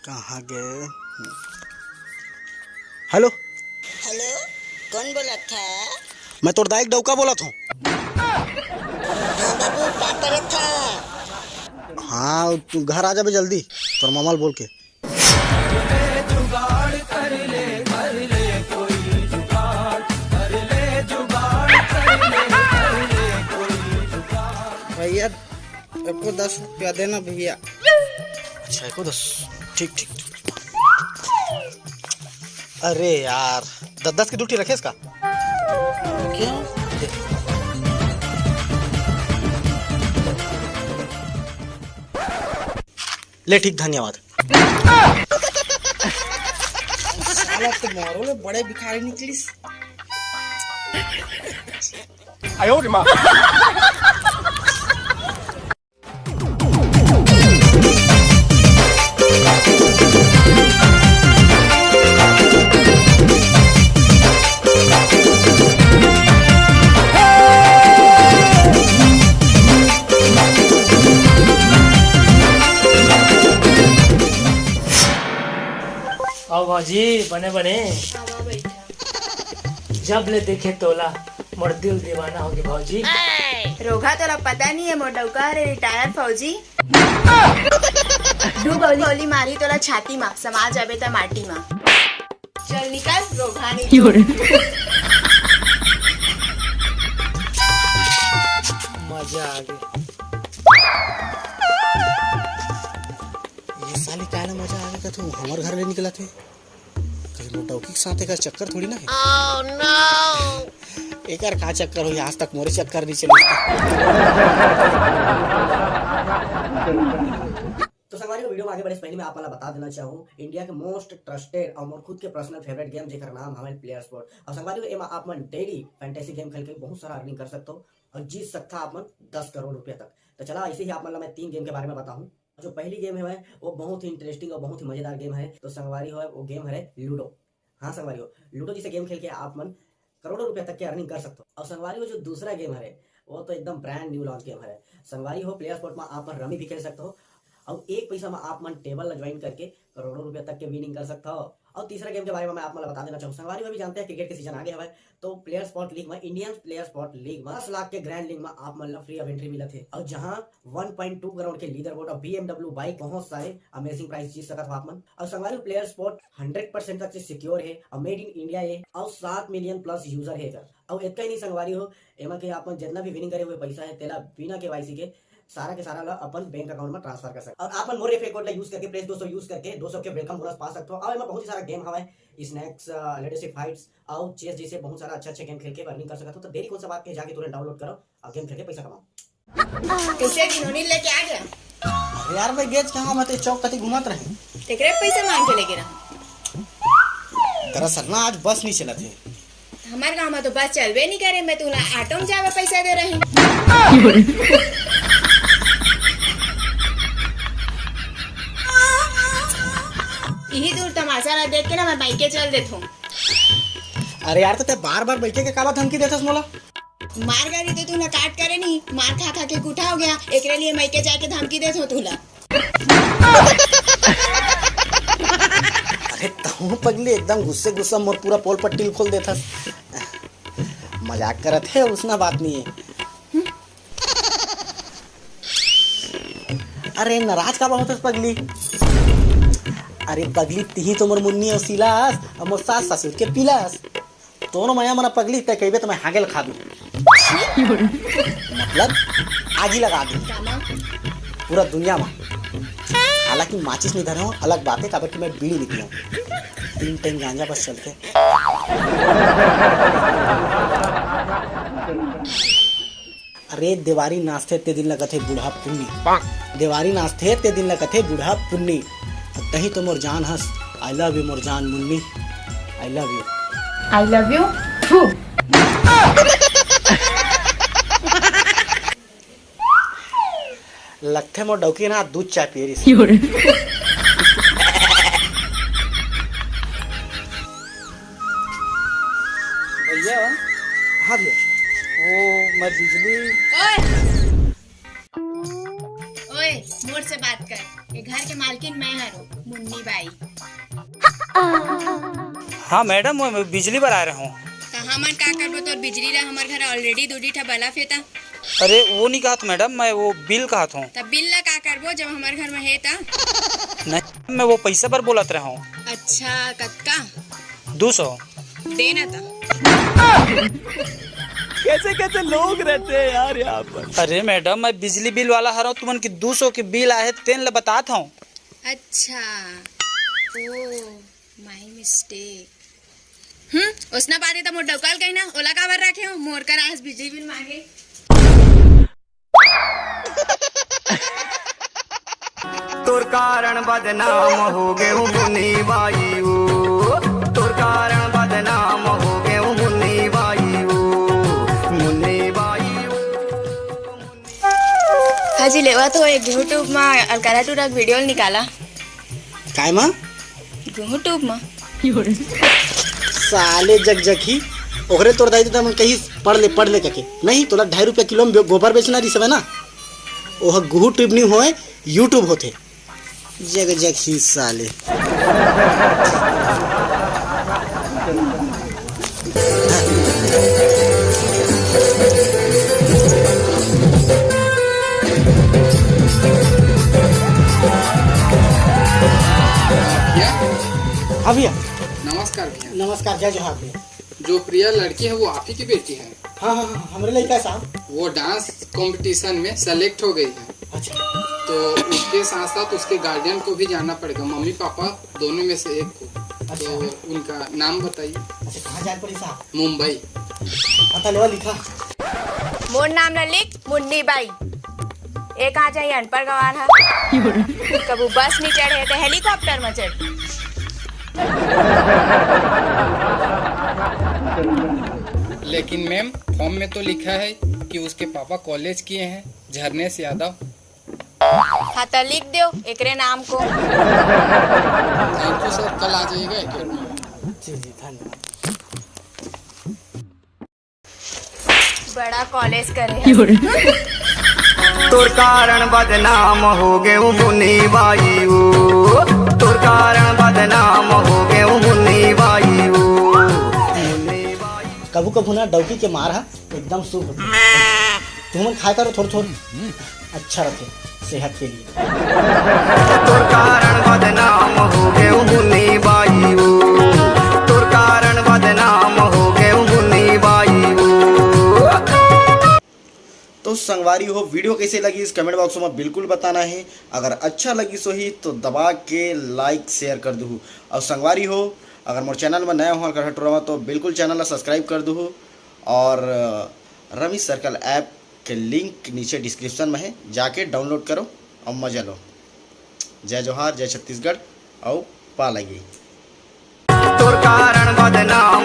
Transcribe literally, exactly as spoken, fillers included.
कहाँ गए? Hello. Hello, कौन बोलत था? मैं तोर दाई के डौका बोलत हूँ। हाँ बाबू, का करत था? हाँ, तू घर आ जाबे जल्दी, तोर मामा ल बोल के। भैया, एको दस रुपया देना भैया। अच्छा, एको दस। ठीक, ठीक, ठीक। अरे यार, दस दस के दू ठी रखेस का? क्यों? ले ठीक, धन्यवाद। साला तो मारो ले, बड़े भिखारी निकलिस। आओ भौजी, बने बने। जब ले देखे तोला, मोर दिल दीवाना होगे भौजी। रोगहा, तोला पता नहीं है, मोर डौका हरे रिटायर फौजी। दू गोली, गोली मारी तोला छाती मा, समा जाबे त माटी मा। चल निकल, रोगहा नहीं। मजा आ गया। ये साली काहे ला मजा आ गया, तू हमर घर ले निकला थे। कहीं मोर डौकी के साथ एकर चक्कर थोड़ी ना है। एकर का चक्कर होई, आज तक मोरे चक्कर नहीं चली। तो संगवारी हो, वीडियो में आगे बढ़े से पहले मैं आप मन ला बता देना चाहूँ, इंडिया के मोस्ट ट्रस्टेड और मोर खुद के पर्सनल फेवरेट गेम, जेकर नाम हवे प्लेयर स्पोर्ट। और संगवारी हो, एमा आप मन डेली फैंटेसी गेम खेल के बहुत सारा अर्निंग कर सकते हो और जीत सकता आप मन दस करोड़ रुपया तक। तो चला, ऐसे ही आप मन ला मैं तीन गेम के बारे में बताऊँ। जो पहली गेम है, वो बहुत ही इंटरेस्टिंग और बहुत ही मजेदार गेम है। तो संगवारी हो, वो गेम है लूडो। हाँ संगवारी हो, लूडो जैसे गेम खेल के आप मन करोड़ों रुपया तक के अर्निंग कर सकते हो। और संगवारी हो, जो दूसरा गेम है, वो तो एकदम ब्रांड न्यू लॉन्च गेम है। संगवारी हो, प्लेयर स्पोर्ट में आप मन रमी भी खेल सकते हो और एक पैसा में आप मन टेबल ला ज्वाइन करके करोड़ों रुपया तक के विनिंग कर सकते हो। और तीसरा गेम के बारे में मैं आप मन ला बता देना चाहूँ, संगवारी हो भी जानते हैं, क्रिकेट के सीजन आगे हवे, तो प्लेयर स्पॉट लीग में, इंडियन प्लेयर स्पॉट लीग में दस लाख के ग्रैंड लीग में आप मन ला फ्री ऑफ एंट्री मिलत है। और जहाँ वन पॉइंट टू करोड़ के लीडर बोर्ड और बीएमडब्ल्यू बाइक, बहुत सारे अमेजिंग प्राइस जीत सकत हो आप मन। और संगवारी, प्लेयर स्पॉट हंड्रेड परसेंट तक से सिक्योर है और मेड इन इंडिया है और सात मिलियन प्लस यूजर है एकर। और इतना ही नहीं संगवारी हो, एमा के आप मन जितना भी विनिंग करे हुए पैसा है, तेला बिना केवाईसी के सारा के सारा ला अपन बैंक अकाउंट में ट्रांसफर कर सकते। और आप मन मोर रेफरल कोड ला यूज करके, प्रेस दो सौ यूज करके दो सौ के वेलकम बोनस पा सकते हो। और एमा बहुत ही सारा गेम हवा है, स्नैक्स, लेटेस्ट फाइट्स और चेस जैसे बहुत सारा अच्छा अच्छा गेम खेल के अर्निंग कर सकते हो। तो देरी कौन सा बात के, जाके तुरंत डाउनलोड करो और गेम खेल के पैसा कमाओ। कैसे गिनोनी लेके आ गया? अरे यार, मैं गेज कहाँ, मैं तो चौक कती घूमत रहे। तेकरे पैसे मांग के लेके रहा। दरअसल ना, आज बस नहीं चलत है। हमार गांव में तो बस चलबे नहीं करे, मैं तुला ऑटो में जावे पैसा दे रही। यही दूर तमाशा ला देख के ना मैं बाइके चल देत हूँ। अरे यार, तो ते बार बार बाइके के काला धमकी देथस मोला? मार गारी तो तू ना काट करे नहीं, मार खा खा के गुठा हो गया, एकरे लिए मायके जाके धमकी देत हो तू ला। अरे तहूँ पगली, एकदम गुस्से गुस्सा मोर पूरा पोल पट्टी खोल देथस। मजाक करत है, उसना बात नहीं है। अरे नाराज काबर होथस पगली? अरे पगली, तिही तो मोर मुन्नी अउ सिलास, अउ मोर सास ससुर के पिलास। दोनों मया मना पगली, तै कहिबे त मैं हागेल खा दूं। मतलब आगी लगा दूं पूरा दुनिया में। हालांकि माचिस नहीं धरे हो, अलग बात है, काबर कि मैं बीड़ी नहीं पिया हूं। तीन टाइम गांजा बस चलते। अरे देवारी नाचथे ते दिन लगथे बूढ़ा पुन्नी। देवारी नाचथे ते दिन लगथे बूढ़ा पुन्नी। तही तो मोर जान हस। I love you मोर जान Munni. I love you। I love you। थू। लगथे मोर डौकी ना दूध चाय पिए रहिस। भैया। हाँ भैया। वो मैं बिजली। ओए। ओए, मोर से बात कर, ये घर के मालकिन मैं हरो, मुन्नी बाई। हाँ मैडम, वो बिजली बर आए रहे हूँ। त हमन का करबो, तोर बिजली ला हमर घर already दू ठी ठा बल्ब हे त। अरे वो नहीं कहत मैडम, मैं वो बिल कहत हूँ। त बिल ला का करबो जब हमर घर में हे त? नहीं, मैं वो पैसा बर बोलत रहे हूँ। अच्छा, कतका? दू सौ। दे ना त। कैसे कैसे लोग रहते हैं यार यहाँ पर। अरे मैडम, मैं बिजली बिल वाला हरव, तुमन के दू सौ के बिल आहे, तेन ल बतात हूँ। अच्छा, ओ, my mistake। हम्म, ओसना बात हे त मोर डौका ल कही ना, ओला काबर राखे हो? मोर करा आज बिजली बिल मांगे। तोर कारण बदनाम हो गए हूँ मुन्नी बाई ओ, तोर कारण बदनाम हो गए हूँ मुन्नी बाई ओ, मुन्नी बाई ओ। हाँ जी, लेवा तो एक YouTube में अलकरा टूरा के वीडियो निकाला। काय मा? YouTube में। साले जगजखी, ओकरे तोर दाई तो मन कहिस, "पढ़ ले, पढ़ ले," कके। नहीं, तोला ढाई रुपया किलो में बे-, गोबर बेचना रिस हवे ना, ओह गुहू ट्यूब नहीं होए, YouTube होथे। जगजखी साले। भैया, हाँ भैया। नमस्कार भैया। नमस्कार, जय जोहार भैया। जो प्रिया लड़की है, वो आप ही की बेटी है? हाँ, हाँ, हाँ, हमरे लड़का है साहब। वो डांस कंपटीशन में सेलेक्ट हो गई है। अच्छा। तो उसके साथ साथ उसके गार्डियन को भी जाना पड़ेगा, मम्मी पापा दोनों में से एक को। अच्छा। तो उनका नाम बताइए। अच्छा, कहाँ जाना पड़ी साहब? मुंबई। पता लेवा लिखा। मोर नाम ला लिख, मुन्नी बाई। एक आ जाए अनपढ़ गवार हा। कभू बस नहीं चढ़े तो हेलीकॉप्टर में चढ़। लेकिन मैम, फॉर्म में तो लिखा है कि उसके पापा कॉलेज किए हैं, झरनेश यादव। हाँ, तो लिख दो एकरे नाम को। थैंक यू सर, कल आ जाइएगा एकेडमी में। जी, जी, धन्यवाद। बड़ा कॉलेज करे है। तोर कारण बदनाम हो गए हूँ मुन्नी बाई ओ, तोर कारण बदनाम हो गए हूँ मुन्नी बाई ओ, मुन्नी बाई। कभू कभू ना डौकी के मार हा एकदम शुभ होथे। तुमन खाए करो थोर थोर, अच्छा रथे सेहत के लिए। तोर कारण बदनाम हो गए हूँ मुन्नी बाई ओ, तोर कारण बदनाम हो गए हूँ मुन्नी बाई ओ। तो संगवारी हो, वीडियो कैसे लगी इस कमेंट बॉक्स में बिल्कुल बताना है। अगर अच्छा लगी सोही तो दबा के लाइक शेयर कर दू। और संगवारी हो, अगर मोर चैनल में नया हो हर टोरा में तो बिल्कुल चैनल ला सब्सक्राइब कर दू। और रमी सर्कल ऐप के लिंक नीचे डिस्क्रिप्शन में है, जाके डाउनलोड करो और मजा लो। जय जोहार, जय छत्तीसगढ़, और पा लगी। तोर कारण बदनाम